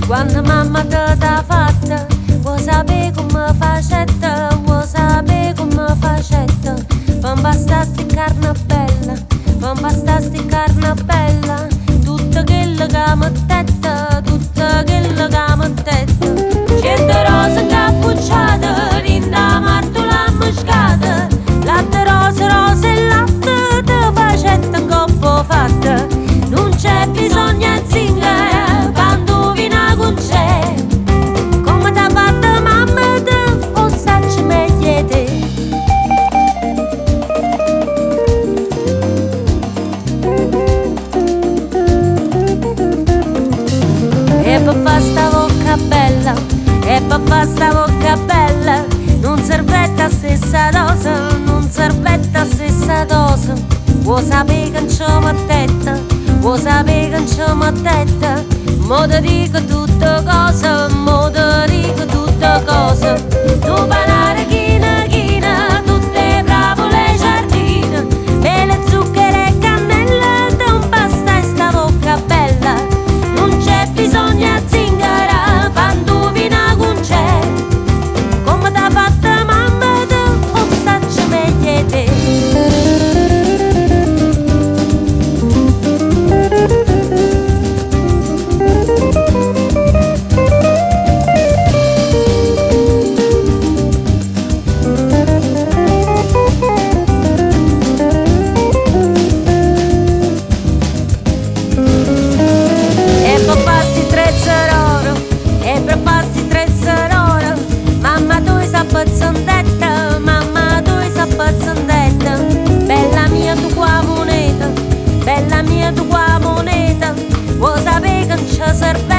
Quando mamma te t'ha fatta, vuoi sapere come facetta, vuoi sapere come facetta, per impastare carne bella, per impastare carne bella, tutto quello che mettetta, tutto quello che mettetta. Cento rose incappucciate, rinda martula muscata, latte rosa, rosa e latte, te facetta un coppo fatta, non c'è bisogno di zingara, pandovina con c'è. Come t'ha fatta mamma te, o sacci meglio te. E per fa sta bocca bella, e per fa sta bocca bella, non servetta la stessa dose, non servetta la stessa dose. Vuoi sapere che non ci mettetta, vuoi sapere che non ci mettetta, mo te dico tutte cose, mo te dico tutte cose. Tu panare china china, tutte bravole giardine, mele, zucchero e cannella, te un pasta e sta bocca bella. Non c'è bisogno di zingara, pandovina con c'è. Come t'ha fatta mamma te, o stacci meglio te. E per farsi trezze d'oro, e per farsi trezze d'oro, mamma tu sei pezzondetta, mamma tu sei pezzondetta, bella mia tu qua moneta, bella mia tu qua moneta, vuoi sapere che non c'è serve?